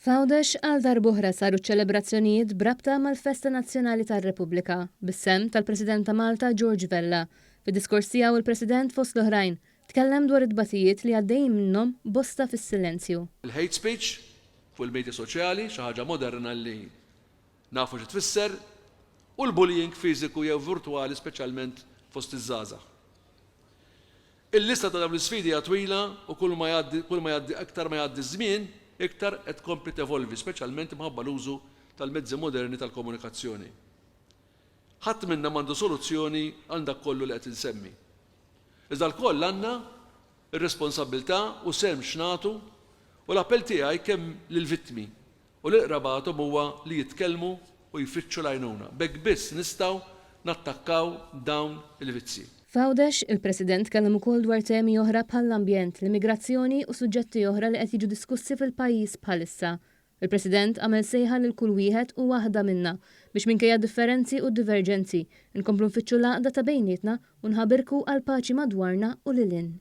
F'Għawdex għal darb'oħra saru ċ-ċelebrazzjonijiet b'rabta mal-Festa Nazzjonali tar-Repubblika, bis-sehem tal-President ta' Malta George Vella. Fid-diskors tiegħu il-President fost l-oħrajn tkellem dwar it-tbatijiet li għaddejjin minnhom bosta fis-silenzju. Il-hate speech fuq il-media soċjali, xi ħaġa moderna li nafu xi tfisser, u l-bullying fiżiku jew virtwali speċjalment fost iż-żgħażagħ. Il-lista ta' dawn l-isfidi hija twila u kull ma jgħaddi kull ma jgħaddi iktar ma jgħaddi ż-żmien iktar qed tkompli tevolvi speċjalment imħabba l-użu tal-mezzi moderni tal-komunikazzjoni. Ħadd minna m'għandu soluzzjoni għal dak kollu li qed insemmi. Iżda lkoll għandna r-responsabbiltà u sehem x'nagħtu u l-appell tiegħi kemm lill-vittmi u lil qrabathom huwa li jitkellmu u jfittxu l-għajnuna. B'hekk biss nistgħu nattakkaw dawn il-vizzji. F'Għawdex, il-President tkellem ukoll dwar temi oħra bħall-ambjent, l-immigrazzjoni u suġġetti oħra li qed jiġu diskussi fil-pajjiż bħalissa. Il-President għamel sejħa lil kull wieħed u waħda minna biex minkejja d-differenzi u d-diverġenzi, nkomplu nfittxu l-għaqda ta' bejnietna u nħabirku għall-paċi madwarna u lil hinn.